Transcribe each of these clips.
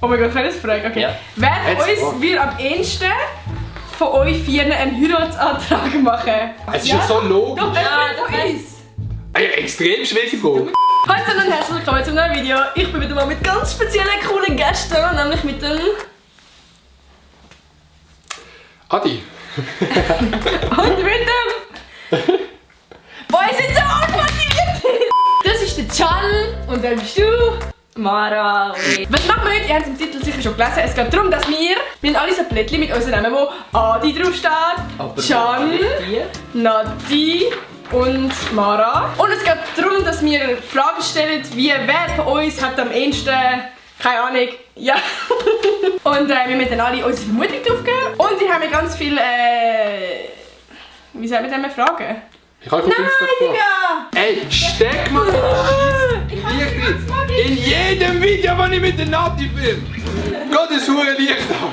Oh mein Gott, kann ich das fragen? Okay. Ja. Wer von uns wird am ehesten von euch vier einen Heiratsantrag machen? Es ist ja so logisch. Doch, von uns! Eine extrem schwierige Frage. Hallo und herzlich willkommen zum neuen Video. Ich bin wieder mal mit ganz speziellen, coolen Gästen, nämlich mit dem... Adi. Und mit dem... Boah, ihr seid so unmotiviert! Das ist der Can und dann bist du... Mara. Was machen wir heute? Ihr habt es im Titel sicher schon gelesen. Es geht darum, dass wir haben alle so Plättchen mit unseren Namen, wo Adi draufsteht, Can, Nadi und Mara. Und es geht darum, dass wir Fragen stellen, wie wer von uns hat am ehesten, keine Ahnung, ja. Und wir müssen dann alle unsere Vermutung draufgeben. Und wir haben ganz viele, wie soll man das Fragen? Ich habe Ey, steck mal in jedem Video, das ich mit der Nati filme. Gottes hure Licht an.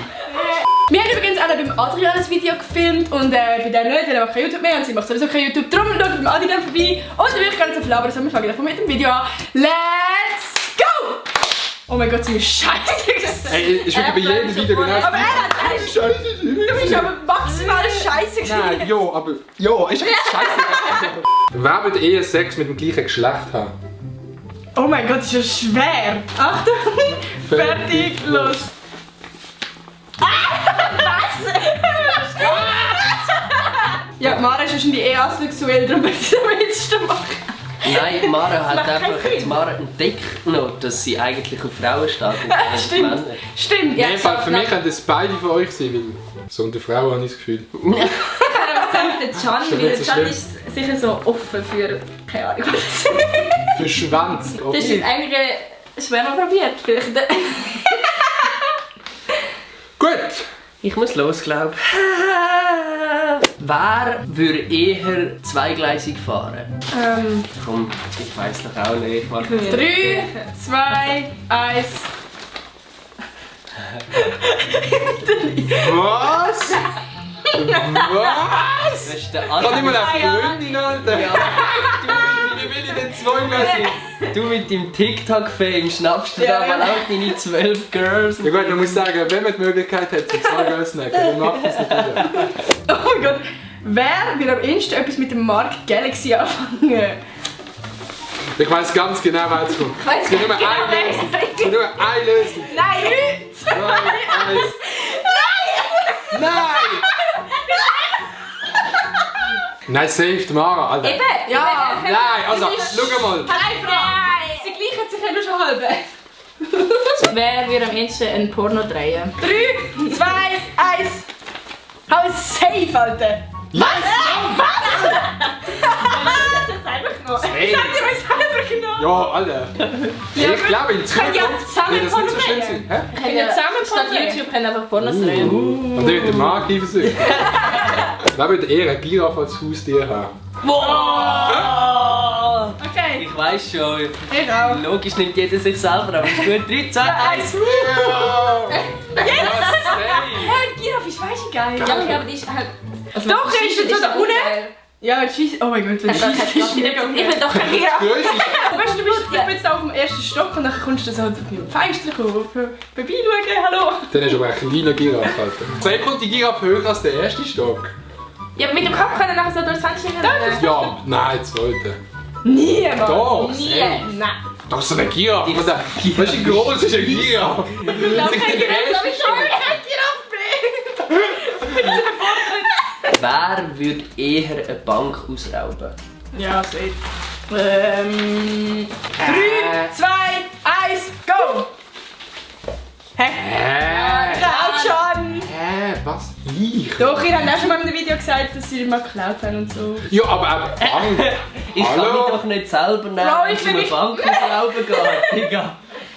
Wir haben übrigens auch beim Adrian ein Video gefilmt und bei der nicht, weil er macht kein YouTube mehr und sie macht sowieso kein YouTube. Darum schaut beim Adrian vorbei. Und ich will gar nicht so viel labern, sondern wir fangen einfach mit dem Video an. Let's go! Oh mein Gott, sind wir scheiße. Ey, ich will bei jedem Video genau. Aber scheiße. Du bist aber maximal scheiße gewesen. Nein, jo, aber jo, ich hab scheiße. Wer wird eher Sex mit dem gleichen Geschlecht haben? Oh mein Gott, das ist ja schwer. Achtung, fertig, los. Was? Ja, Mara ist wahrscheinlich eher asexuell, darum wird sie am ehesten machen. Nein, Mara hat einfach Mara entdeckt noch, dass sie eigentlich auf Frauen steht. Stimmt. Stimmt. Ja, für mich könnten das beide von euch sein, weil so unter Frauen habe ich das Gefühl. Ich kann aber sagen, der Can, Ist weil nicht der so Can schlimm. ist sicher so offen für, keine Ahnung was. Für Schwanz. Das ist eigentlich schwer mal probiert. Vielleicht. Gut. Ich muss los, glaub. Wer würde eher zweigleisig fahren? Komm, ich weiß doch auch nicht. Warte. 3, 2, 1. Was? Was? Das ist der Kann ich mal Adi. eine Freundin, Alter? Ja. Wie will ich denn zweigleisig? Du mit dem TikTok-Fame schnappst du da mal auch deine 12 Girls. Ja gut, man muss sagen, wenn man die Möglichkeit hat, so zwei Girls zu nehmen, dann macht man es nicht wieder. Oh mein Gott. Wer wird am ehesten etwas mit dem Mark Galaxy anfangen? Ich weiss ganz genau, wer jetzt kommt. Es gibt nur eine Lösung. Es gibt nur eine Lösung. Nein! 3, 2, 1. Nein! Nein, saved Mara, Alter. Eben! Ja! Nein, also, schau mal. Nein! Sie gleichen sich ja nur schon halb. Wer würde am ehesten ein Porno drehen? 3, 2, 1. Hau safe, Alter! Yes! Das einfach noch. Hey. Habt ihr euch selber genommen? Ja, Alter. Ich glaube, in Könnt ihr Zukunft zusammen wird das nicht so schlimm Porno sein. Hä? Können wir zusammen statt Porno drehen? YouTube können einfach Pornos drehen. Und dann wird der Marc eifersüchtig. Wer würde eher eine Giraffe als Haustier haben? Okay, Ich weiß schon. ich auch. Logisch nimmt jeder sich selber, aber ist gut. 3, 2, 1. Hey, Giraffe ist weißt du geil. Ja, okay, aber die ist halt. Also Doch, er ist jetzt so da unten. geil. Ja, scheiße. Oh mein Gott, wenn Ich will scheiße ist mega doch keine Giraffe. Größe ist Weißt du, ich bin jetzt da auf dem ersten Stock und dann kommst du so auf dem Fenster vorbeischauen. Hallo. dann ist aber ein kleiner Giraffe, Alter. Jetzt kommt die Giraffe höher als der erste Stock. Ja, mit dem Kopf kann er nachher so durchs Fenster rennen. Ja, nein, zweite. Niemand. Doch, Nie. safe. Nein. Doch, so eine Giraffe. Weißt du, wie groß ist eine Giraffe? Wer würde eher eine Bank ausrauben? Ja, safe. 3, 2, 1, go! Hä? Klaut schon! Hä? Was? Ich? Doch, ihr habt auch schon mal in einem Video gesagt, dass sie mal geklaut haben und so. Ja, aber auch Bank. Ich kann Hallo? mich doch nicht selber nehmen, Bro, wenn ich es bin um eine nicht- Bank ausrauben geht. Digga.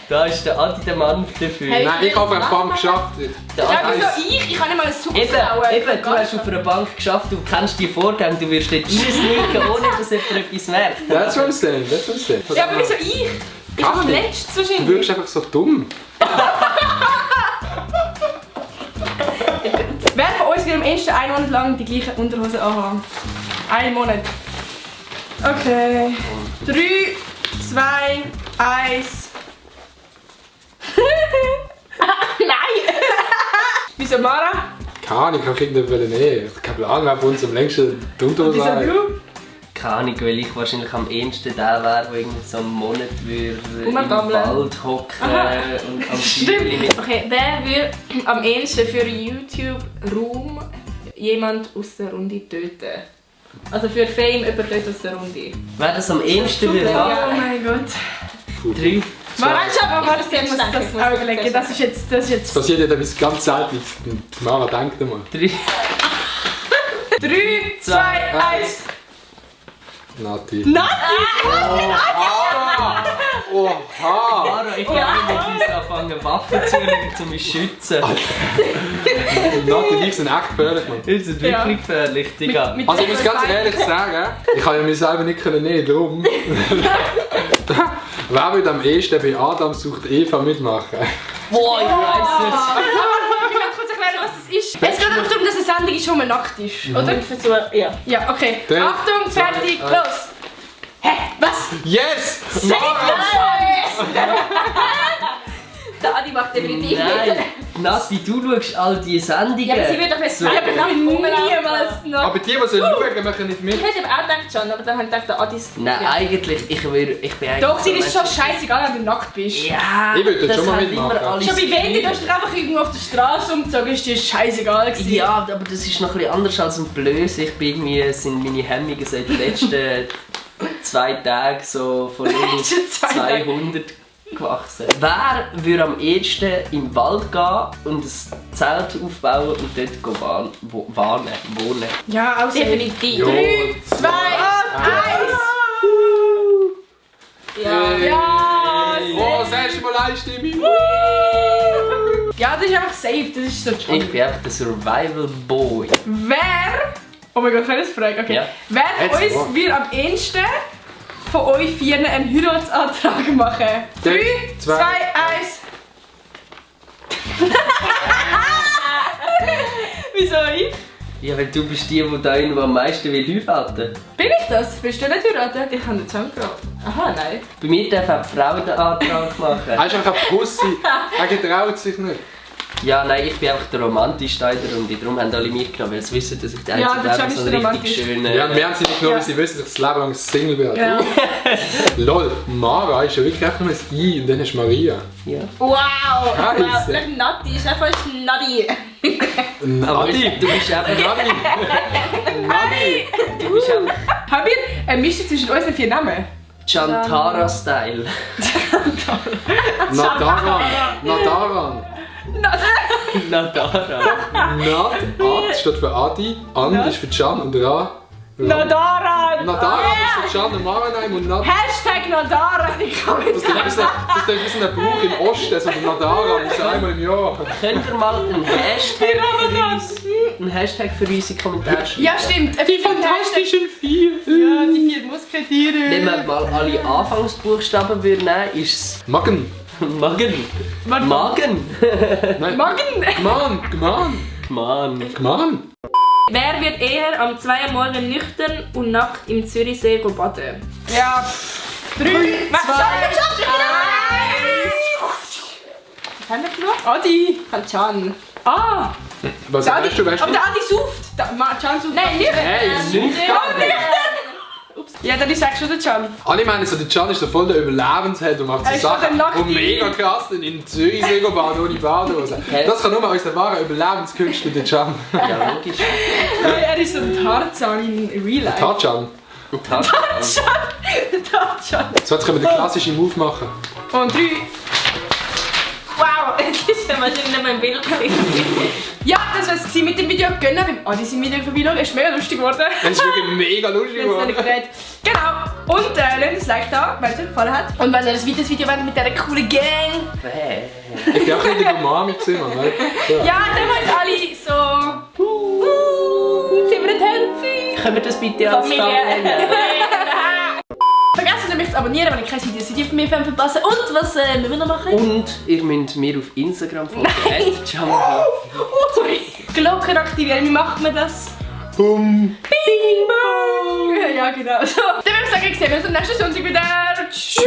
Da ist der Adi der Mann dafür. Hey. Nein, ich habe eine Bank geschafft. Der Ja, Adi wieso ich? Ich kann nicht mal einen Zug Eben, klauen. du hast auf einer Bank geschafft, du kennst die Vorgänge, du wirst dort reinsneaken, ohne dass jemand etwas merkt. That's what I'm saying, that's what I'm saying. Ja, aber wieso ich? Ich Kann bin nicht. letztes Du wahrscheinlich. wirkst einfach so dumm. Wer von uns wird am ehesten einen Monat lang die gleichen Unterhosen anhaben? Einen Monat. Okay. 3, 2, 1. Wieso Mara? Keine Ahnung, ich habe irgendwann nehmen. Kein Plan, wer bei uns am längsten drunter Wieso war. du? Keine Ahnung, weil ich wahrscheinlich am ehesten der wäre, der irgendwie so einen Monat würde im Rumgammeln. Wald hocken und am Feuerli mit. Okay, wer würde am ehesten für YouTube-Ruhm jemand aus der Runde töten? Also für Fame jemand töten aus der Runde. Wer das am ehesten würde Oh haben? mein Gott. 3, Mara, schau mal, Ich das muss muss denken, das ich muss auch überlegen. zuerst Das ist jetzt... Das passiert ja etwas ganz Seltenes. Die Mara denkt einmal. 3, 3, 2, 1. Nati. Nati! Oha! Mara, ich glaube, wir müssen uns anfangen Waffen zu legen, um uns zu schützen. Nati und ich sind echt gefährlich, Mann. Das ist wirklich gefährlich, Digga. Mit Also ich muss ganz ehrlich sagen, ich habe ja mich selber nicht nehmen, drum. Wer würde am ehesten bei Adam sucht Eva mitmachen? Boah, ich weiss Ich kann kurz erklären, was das ist. Es geht einfach darum, dass eine Sendung ist, wo man nackt ist, oder? Ich versuche, ja. Ja, okay. Drei, Achtung, fertig, zwei, los! Hä? Was? Yes! Der Adi macht definitiv Nein, mit. Nati, du schaust all die Sendungen. Ja, aber sie wird doch nicht So. sagen, Ich bin niemals nackt. Aber die schauen, machen nicht mit. Ich hätte aber auch gedacht schon, aber dann habe ich gedacht, der Adi ist... Nein, eigentlich, ich bin eigentlich... Doch, sie ist schon scheißegal, wenn du nackt bist. Ja, Ich würde das schon mal haben mitmachen. immer alle Schon bei das Wende, Gefühl. du hast dich einfach irgendwo auf der Straße umgezogen, ist dir scheißegal gewesen. Ja, aber das ist noch etwas anders als ein Blöß. Ich bin irgendwie, sind meine Hemmungen seit den letzten 2 Tagen so von Letzten 2 Tage. 200 gewachsen. Wer würde am ehesten im Wald gehen und ein Zelt aufbauen und dort wohnen? Ja, also Definitiv. Jo. 3, 2, 1. Ja. Ja, Oh, das erste Mal Einstimmung. ja, das ist einfach safe, das ist so Ich chill. bin einfach der Survival Boy. Wer, oh mein Gott, kann ich das fragen? Okay. Ja. Wer Jetzt, uns wow. wir am ehesten von euch 4 einen Heiratsantrag machen? 3, 2, 1. Wieso ich? Ja, weil du bist die da irgendwo am meisten will heiraten. Bin ich das? Willst du nicht heiraten? Ich habe nicht schon gefragt. Aha, nein. Bei mir darf auch die Frau den Antrag machen. Er ist einfach ein Pussy. Er getraut sich nicht. Ja, nein, ich bin einfach der romantischste in der Runde. Darum haben alle mich genommen, weil sie wissen, dass ich der Ja, Einzige der bin, Can so ist einen der richtig romantisch. schönen... Ja, und wir haben sie nicht genommen, Ja. weil sie wissen, dass ich das Leben lang Single bin. Ja. Lol, Mara ist ja wirklich einfach nur ein I und dann ist Maria. Ja. Wow! Scheiße. Wow, nicht Nati, ist einfach Nadi. Aber Nati! du bist einfach... Nati! Nati! Du bist einfach Haben wir eine Mischung zwischen unseren 4 Namen? Chantara-Style. Nadaran! Nadaran! Natara. Nad, Ad steht für Adi, An ist für Can und Ra. Nadaran! Nadaran ist für Can und Maranheim und Nad. Hashtag Nadaran! Ich kann Das ist ein Brauch im Osten, so der Nadaran, das ist einmal im Jahr. Könnt ihr mal einen Hashtag für uns in die Kommentare schreiben? Ja, stimmt. Die 4! Ja, die 4 Musketiere. Wenn wir mal alle Anfangsbuchstaben würden nehmen, ist es Magen! Magen. Warte. Magen. Nein! Magen! Gman! Gman! Mann. Gman! Wer wird eher am 2 Uhr morgen nüchtern und nackt im Zürichsee baden? Ja. 3, 2, 1. Was haben wir genug? Adi! Kann Can. Ah! Was Der Adi, weißt du, weißt aber du? der Adi sauft! Can sauft! Nein, nicht! Hey, süß gar nicht! Ja, dann ist schon der Can. Alle meinen so, der Can ist so voll der Überlebensheld und macht Er so ist voll der Sachen, Nackte. die mega krass sind, in Zürichsee baden ohne Badehose. Hä? Das kann nur unser wahrer Überlebenskünstler, der Can. Ja, logisch. Er ist so ein Tarzan in Real Life. Tarzan. Tarzan! So, jetzt können wir den klassischen Move machen. Und 3. Wow, jetzt ist ja wahrscheinlich nicht mein Bild gesehen. Ja, das war es mit dem Video gönnen. Beim Adi sein Video vorbeischauen. Es ist mega lustig geworden. Das ist wirklich mega lustig Wir haben es noch geworden. nicht geredet. Genau. Und lasst ein Like da, wenn es euch gefallen hat. Und wenn ihr ein weiteres Video wollt mit dieser coolen Gang. Ich bin auch nicht in der Umami gesehen, Mann. Ne? Ja, dann wollen wir alle so... sind wir nicht herzig? Können wir das bitte als Familie. Thumbnail? Vergesst nicht, mich zu abonnieren, wenn ihr kein Video von mir verpassen. Und was müssen wir noch machen? Und ihr müsst mir auf Instagram folgen. @jammerhaft. Sorry. Glocke aktivieren, wie macht man das? Bum. Bing bong! Ja, genau. So. Dann würde ich sagen, sehen wir uns am nächsten Sonntag wieder. Tschüss!